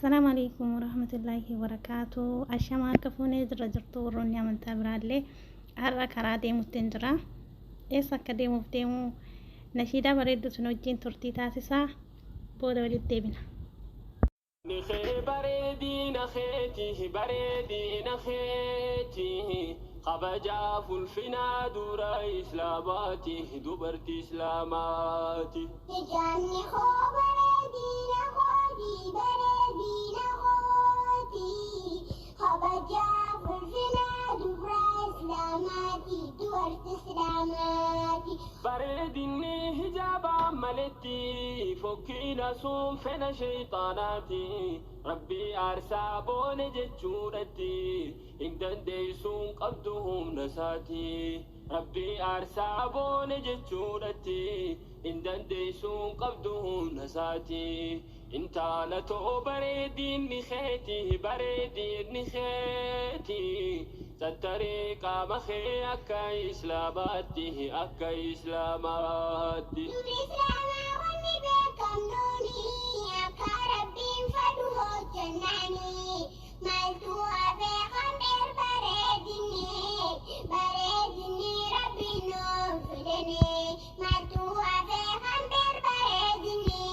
Assalaamu alaikum warahmatullaahi wabarakaatu. Ashama harka fuunee jirra jirtu warroonni amantaa biraallee har'a karaa deemutti hin jira. Eessa akka deemuuf deemu nashiidaa bareeddu sun wajjin turtii taasisaa booda walitti deebina. Kee bareedina keeti, bareedina keeti, kabajaaf ulfinaa dura islaamaati, dubartii islaamaati. Hijaabni koo bareedina kooti, bareedina kooti. Kabajaaf ulfina dubra Islaamaati, dubartii Islaamaati. Bareedinni hijaabaa maletti fokkiina sun fedha shayxaanaati. Rabbii aarsaa boone jechuudhatti hin dandeessuun qabdu humna isaati. Rabbii aarsaa boone jechuudhatti hin dandeessuun qabdu humna isaati. Intala too bareedinni keeti, bareedinni keeti. Sattaree qaama kee akka islaamaatti, akka islaamaatti. Dubri Islaamaa wanni beekamnuuni akka Rabbiin fedhu hojjennaani. Maaltu hafee kan bareedinni, bareedinni Rabbiin nuuf fidani. Maaltu hafee kan bareedinni,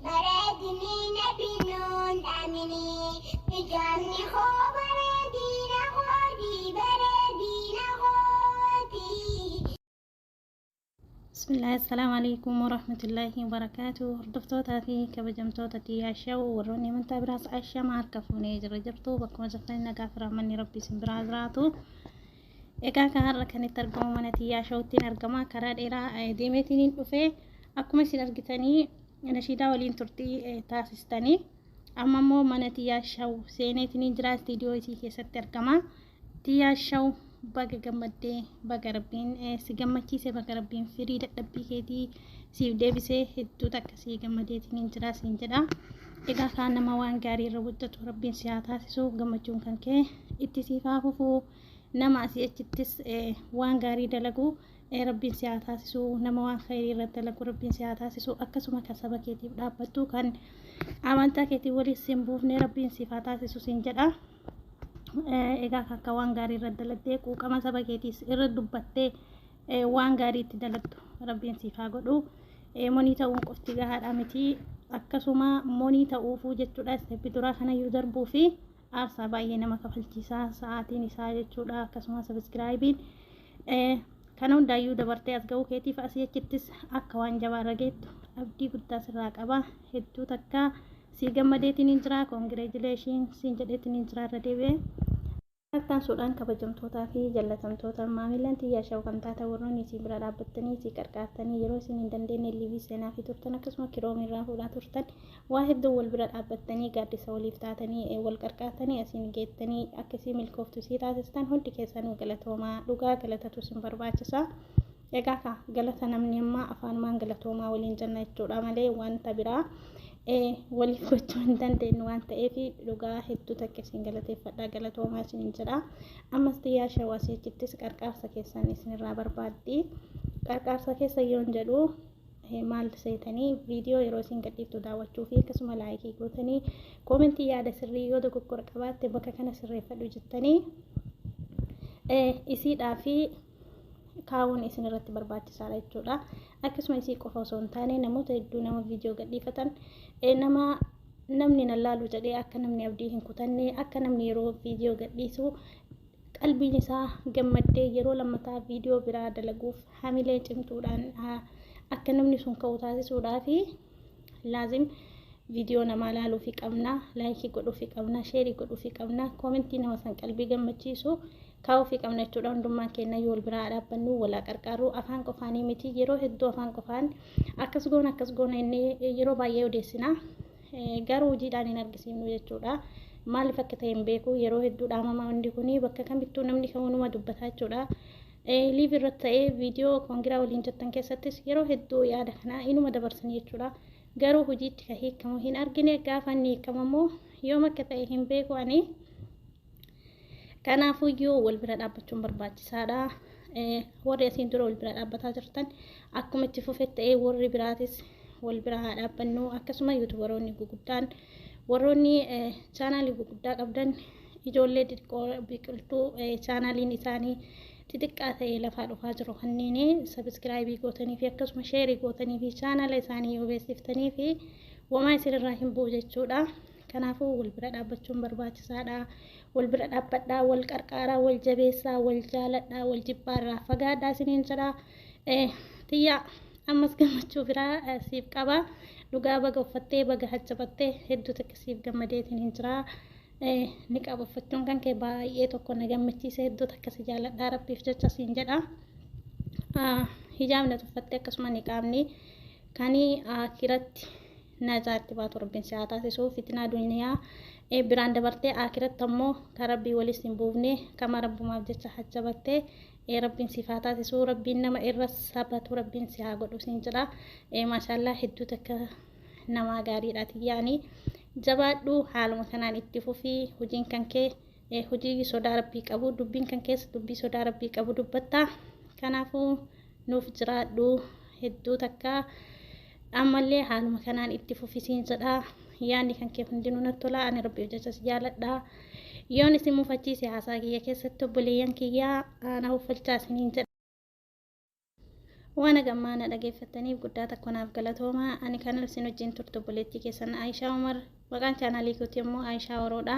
bareedinni Nabiin nuun dhaamini. Hijaabni koo bareedina kooti, bareedina kooti. Bismillaahi, assalaamu alaikum warahmatullaahi wabarakaatu. Hordoftootaa fi kabajamtoota tiyyaa warroonni amantaa biraas, ashama harka fuunee jira jirtu bakkuma jirtanii nagaa fi rahmanni Rabbii isin biraa jiraatu. Egaa kan har'a kan itti argamu mana tiyyaa shawuttiin argama. Karaa dheeraa deemeetiin hin dhufe. Akkuma isin argitanii nashiidaa waliin turtii taasistanii. Amma immoo mana tiyyaa shaw seeneetiin hin jira, istiidiyoo isii keessatti argama. Tiyyaa shaw, baga gammaddee, baga Rabbiin si gammachiise, baga Rabbiin firii dadhabbii keetii siif deebisee. Hedduu takka si gammadeetiin hin jira siin jedha. Egaa kaan nama waan gaarii irra hojjetu Rabbiin si haa taasisu, gammachuun kan kee itti siif haa fufu. Nama asii achittis waan gaarii dalagu Rabbiin si haa taasisu, nama waan khayrii irratti dalagu Rabbiin si haa taasisu. Akkasuma kan saba keetiif dhaabbattu, kan amantaa keetii waliin siin buufne Rabbiin siif haa taasisu siin jedha. Egaa akka waan gaarii irratti dalagdee, quuqama saba keetiis irra dubbattee waan gaarii itti dalagdu Rabbiin siif haa godhu. Monii ta'uun qofti gahaadha miti. Akkasuma monii ta'uufuu jechuudha step duraa kanayyuu darbuu fi aarsaa baay'ee nama kafalchiisaa sa'aatiin isaa jechuudha. Akkasuma subscribeiin kana hundaayyuu dabartee as ga'uu keetiif asii achittis akka waan jabaa irra geettu abdii guddaa sirraa qaba. Hedduu takka sii gammadeetiin hin jira, congratulation siin jedheetiin hin jira irra deebi'ee. Akkaansuudhaan kabajamtootaa fi jallatamtoota maamilaan tiyyaa shaw kan taatan, warroonni isin bira dhaabbattanii isii qarqaartanii, yeroo isin hin dandeenye live seenaa fi turtan, akkasuma Chromeirraa fuudhaa turtan, waa hedduu wal bira dhaabbattanii, gaaddisa waliif taatanii, wal qarqaartanii asiin geettanii akka isii milkooftu isii taasistan hundi keessanuu galatoomaa. Dhugaa galatatu isin barbaachisa. Egaa ka galata namni amma afaanumaan galatoomaa waliin jenna jechuudha malee wanta biraa waliif gochuu hin dandeenyu waan ta'eef, dhugaa hedduu takka isin galateeffadha, galatoomaa isin jedha. Ammas xiyyaa shawaa achittis qarqaarsa keessan isinirraa barbaaddi. Qarqaarsa keessa yoon jedhu maal seetanii, viidiyoo yeroo isin gadhiiftu daawwachuu fi akkasuma like gootanii, comment yaada sirrii yoo dogoggora qabaatte bakka kana sirreeffadhu jettanii isiidhaa fi kaa'uun isin irratti barbaachisaadha jechuudha. Akkasuma isii qofa osoo hin taane namoota hedduu, nama viidiyoo gadhiifatan, nama namni na laalu jedhee akka namni abdii hin kutanne, akka namni yeroo viidiyoo gadhiisu qalbiin isaa gammaddee yeroo lammataa viidiyoo biraa dalaguuf hamilee cimtuudhaan akka namni sun ka'u taasisuudhaa fi laazim viidiyoo namaa laaluu fi qabna, like godhuu fi qabna, share godhuu fi qabna, comment nama san qalbii gammachiisu kaa'uu fi qabna jechuudha. Hundummaan keenya yoo wal biraa dhaabbannu, walaa qarqaarru, afaan qofaanii miti. Yeroo hedduu afaan qofaan akkas goona, akkas goona inni yeroo baay'ee odeessina, garuu hojiidhaan hin argisiifnu jechuudha. Maaliif akka ta'e hin beeku. Yeroo hedduu dhaamamaa hundi kuni bakka kamittuu namni kamuunuma dubbataa jechuudha. Live irratti ta'ee viidiyoo congra waliin jettan keessattis yeroo hedduu yaada kana inuma dabarsanii jechuudha. Garuu hojiitti kan hiikamu hin argine. Gaafa inni hiikamu immoo yoom akka ta'e hin beeku ani. Kanaafuyyuu wal bira dhaabbachuun barbaachisaadha. Warri asiin dura wal bira dhaabbataa jirtan akkuma itti fufe ta'ee, warri biraatis wal bira haa dhaabbannu. Akkasuma YouTuberoonni guguddaan Warroonni chaanaalii gurguddaa qabdan ijoollee xixiqqoo biqiltuu chaanaaliin isaanii xixiqqaa ta'e lafaa dhufaa jiru kanneen sabiskiraayibii gootanii fi akkasuma sheerii gootanii fi chaanaala isaanii yoo beeksiftanii fi wamaa isinirraa hin bu'u jechuudha. Kanaafuu wal bira dhaabbachuun barbaachisaadha. Wal bira dhaabbadhaa, wal qarqaaraa, wal jabeessaa, wal jaaladhaa, wal jibbaarraa fagaadhaa isiniin jedha. Tiyyaa ammas gammachuu biraa siif qaba. Dhugaa baga uffattee baga hajjabattee hedduu takka siif gammadeetiin hin jira. Niqaaba uffachuun kan kee baay'ee tokko na gammachiise, hedduu takka si jaaladhaa rabbiif jecha siin jedha. Hijaabni uffattee akkasuma niqaabni kan akiratti najaatti baatu rabbiin si haa taasisu. Fitinaa duniyaa biraan dabartee akiratti ammoo kan rabbii walis hin buufne kama rabbumaaf jecha hajjabattee rabbiin siif haa taasisu. Rabbiin nama irra sabatu rabbiin si haa godhu siin jedha. Maashaallaa, hedduu takka namaa gaariidha tiyyaani. Jabaadhu, haaluma kanaan itti fufii. Hojiin kan kee hojii sodaa rabbii qabu, dubbiin kan keessa dubbii sodaa rabbii qabu dubbatta. Kanaafuu nuuf jiraadhu, hedduu takka ammallee haaluma kanaan itti fufisiin jedha. Yaadni kan kee hundinuu natti tola. Ani rabbiif jecha si jaaladha. Yoon isin mufachiise haasaa kiyya keessatti, obboleeyyan kiyyaa na uffachaa isiniin jedha. Waan hagammaa na dhageeffattaniif guddaa tokko naaf galatooma. Ani kan isin wajjin turte obboleettii keessan Aayishaa Umar. Maqaan chaanaalii kootii immoo Aayishaa Oroodha.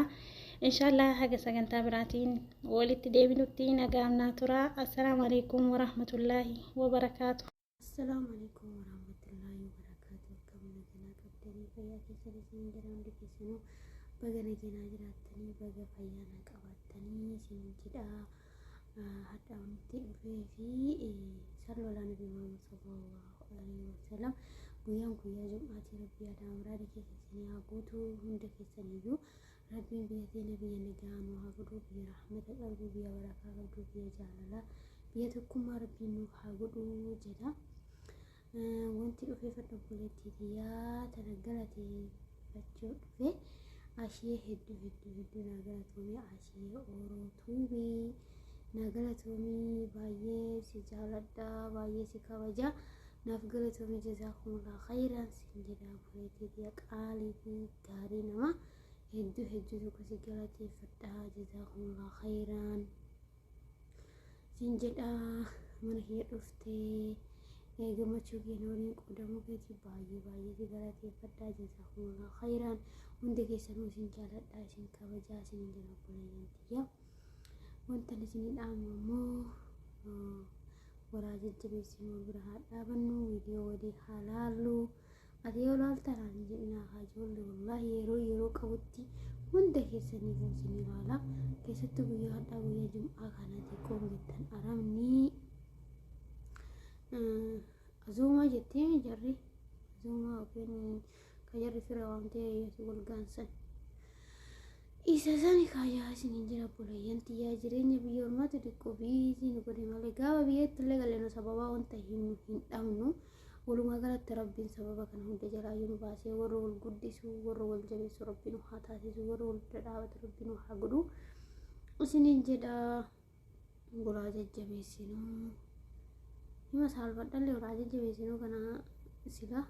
Inshaallah haga sagantaa biraatiin walitti deebinutti nagaan naa tura. Assalaamu alaikum warahmatullaahi wabarakaatu. Assalaamu alaikum warahmatullaahi wabarakaatu. Akkam naganaa qabdanii? Fayyaa keessan isin jira? Hundi keessanuu baga naganaa jiraattanii, baga fayyaa na qabaattanii isin jedha. Hadha wanti dhufee fi salloolaa Nabi Muhammad sallallahu alaihi wasallam, guyyaan guyyaa jum'aatii. Rabbi yaada muraada keessa isinii haa guutu hunda keessaniyyuu. Rabbiin biyya teenya biyya nagaa nu haa godhu, biyya rahmata qabdu, biyya barakaa qabdu, biyya jaalalaa, biyya tokkummaa Rabbiin nuuf haa godhu jedha. Wanti dhufee fadha obboleettii tiyyaa tana galateeffachuu dhufe. Ashee, hedduu hedduu hedduu naa galatoomii. Ashee Ooroo Tuubii, naa galatoomii. Baay'ee si jaaladha, baay'ee si kabaja. Naaf galatoomii, jazaakumullah khayran sin jedha. Obboleettii tiyya qaalii fi gaarii nama, hedduu hedduu tokko si galateeffadha, jazaakumullah khayran sin jedha. Mana kiyya dhuftee gammachuu keenya waliin qoodamuu keetii baay'ee baay'ee si galateeffadha, jazaakumullah khayran. Hundi keessanuu isin jaaladha, isin kabajaa isin jedha. Obboleeyyan tiyya, wanta isin dhaamu ammoo waraa jajjabeessinu, wal bira haa dhaabannu, viidiyoo walii haa laallu. Ati yoo laaltan ani jedhinaa haa ijoollee, wallaahi yeroo yeroo qabutti hunda keessaniif isin ilaala. Keessattuu guyyaa har'aa, guyyaa jum'aa kana xiqqoon jettan aramni azuumaa jettee, jarri azuumaa yookiin ka jarri fira waan ta'e wal gaansan isa sani kaayaa isiniin jira. Obboleeyyan tiyyaa, jireenya biyya ormaatu xiqqoo biizii nu godhe malee gaafa biyyatti illee galleenu sababaa wanta himnu hin dhabnu. Walumaa galatti Rabbiin sababa kana hunda jalaa nu baasee warra wal guddisu, warra wal jabeessu Rabbi nu haa taasisu, warra wal bira dhaabatu Rabbi nu haa godhu isiniin jedha. Golaa jajjabeessinuu hima saalfadhallee walaa jajjabeessinuu kana sila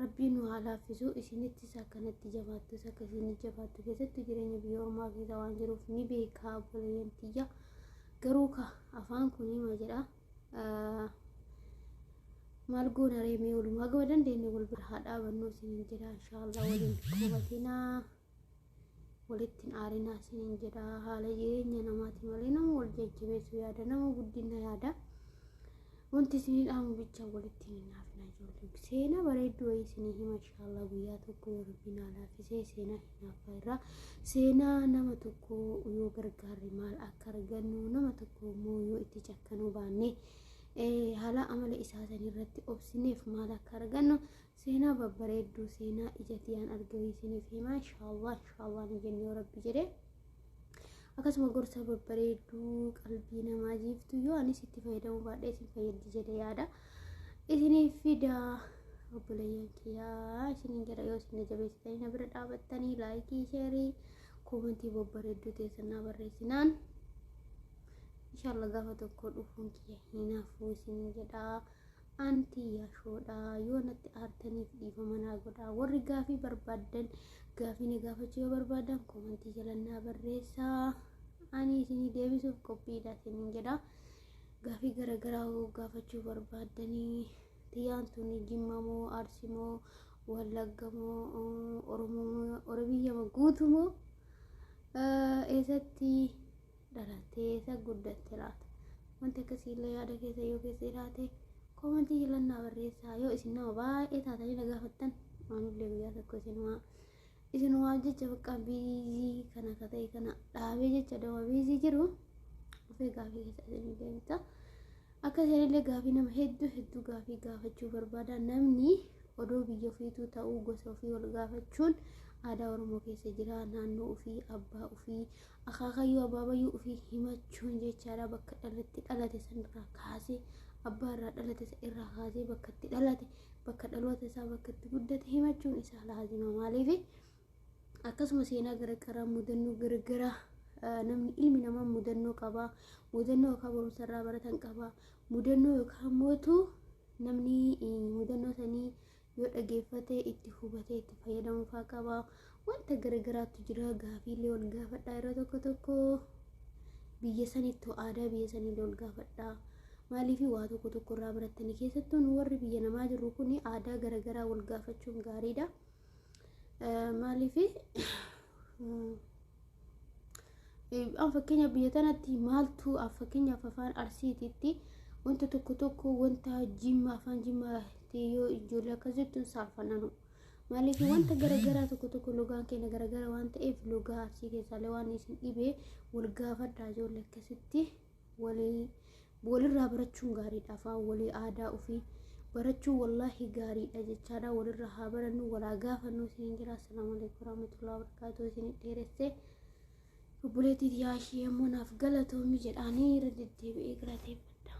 Rabbiin nu haa laaffisu. Isinittis akkanatti jabaattus, akka isinit jabaattu keessatti jireenya biyya ormaa keessa waan jiruuf ni beekaa obboleeyyan tiyya. Garuu ka afaan kun hima jedha, maal goona reemee? Walumaa gaba dandeenye wal bira haa dhaabannu isiniin jedha. Inshaallah waliin qubatinaa, walitti hin aarinaa isiniin jedha. Haala jireenya namaati malee nama wal jajjabeessu yaada, nama guddina yaada. Wanti isinii dhaamu bicha walitti hin hinaafina ijoolleen. Seenaa bareedduu wayii isinii hima inshaallah guyyaa tokko yoo Rabbiin haa laaffisee. Seenaa hinaaffaa irraa, seenaa nama tokko yoo gargaarre maal akka argannu, nama tokko immoo yoo itti cakkanuu baanne, haala amala isaa san irratti obsineef maal akka argannu, seenaa babbareedduu, seenaa ija tiyaan argame isiniif hima inshaallah. Inshaallah ni jenne yoo Rabbi jedhe. Akkasuma gorsa babbareedduu qalbii namaa jiiftu, yoo anis itti fayyadamuu baadhee isin fayyaddi jedhe yaada, isiniif fida obboleeyyan kiyyaa isiniin jedha. Yoo isin na jabeessitanii na bira dhaabattanii laayikii, sheerii, koomentii babbareedduu teessan naa barreessinaan, inshaallah gaafa tokko dhufuun kiyya hin hafu isiniin jedha. Anti yaashoodha. Yoo natti aartaniif dhiifama naa godhaa. Warri gaafii barbaaddan gaafii na gaafachuu yoo barbaaddan koomantii jala naa barreessaa. Ani isinii deebisuuf qophiidha isiniin jedha. Gaafii garaagaraa gaafachuu barbaaddanii tiyyaan tuni Jimma moo Arsi moo Wallagga moo Oromoo moo Oromiyya moo guutuu moo eessatti dhalattee eessa guddatte laata? Wanti akkasiillee yaada keessa yoo keessa jiraate koomantii jala naa barreessaa. Yoo isin nama baay'ee taatanii na gaafattan anillee guyyaa tokko isinumaa isinumaaf jecha bakka biizii kana ka ta'e kana dhaabee jecha dama biizii jiru dhufee gaafii keessa isinii deebisa. Akka isinillee gaafii nama hedduu hedduu gaafii gaafachuu barbaada. Namni odoo biyya ofiituu ta'uu gosa ofii wal gaafachuun aadaa Oromoo keessa jira. Naannoo ofii, abbaa ofii, akaakayyuu abaabayyuu ofii himachuun jechaadha. Bakka dhalatti dhalate sanirraa kaasee abbaa irraa dhalate irraa kaasee bakka itti dhalate bakka dhaloota isaa bakka itti guddate himachuun isaa laazima. Maaliif akkasuma seenaa garagaraa mudannoo garagaraa namni ilmi namaa mudannoo qaba. Mudannoo yookaan barumsa irraa baratan qaba. Mudannoo yookaan mootu namni mudannoo sanii yoo dhageeffate itti hubatee itti fayyadamuu fa'aa qaba. Wanta garagaraatu jira. Gaafiilee wal gaafadhaa yeroo tokko tokko biyya sanitti aadaa biyya saniillee wal gaafadhaa. Maaliif waa tokko tokko irraa barattanii keessattuu nu warri biyya namaa jirru kun aadaa garagaraa wal gaafachuun gaariidha. Maaliif an fakkeenyaaf biyya tanatti maaltu fakkeenyaaf afaan Arsiititti wanta tokko tokko wanta Jimma afaan Jimmaatti yoo ijoollee akkas jettu saalfannanu. Maaliif wanta garagaraa tokko tokko logaan keenya garagara waan ta'eef logaa Arsii keessaallee waan isin dhibee wal gaafadhaa ijoollee akkasitti walii walirraa barachuun gaariidha. Afaan walii aadaa ofii barachuun wallaahi gaariidha jechaadha. Walirraa haa barannu, walaa gaafannu isiniin jira. Assalaamu alaikum warahmatullahi wabarakatuh. Isin dheeresse obboleettii yaashii ammoo naaf galatoomi jedhaanii irra deddeebi'ee galateeffadha.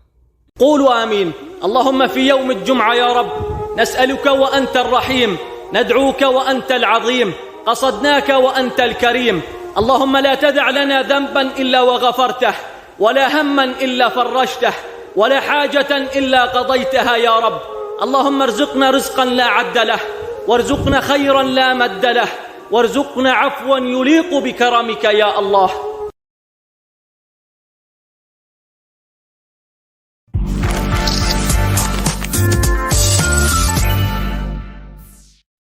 قولوا امين. اللهم في يوم الجمعه يا رب نسالك وانت الرحيم، ندعوك وانت العظيم، قصدناك وانت الكريم. اللهم لا تدع لنا ذنبا الا وغفرته، ولا هما الا فرجته، ولا حاجه الا قضيتها يا رب. اللهم ارزقنا رزقا لا عد له، وارزقنا خيرا لا مد له، وارزقنا عفوا يليق بكرمك يا الله.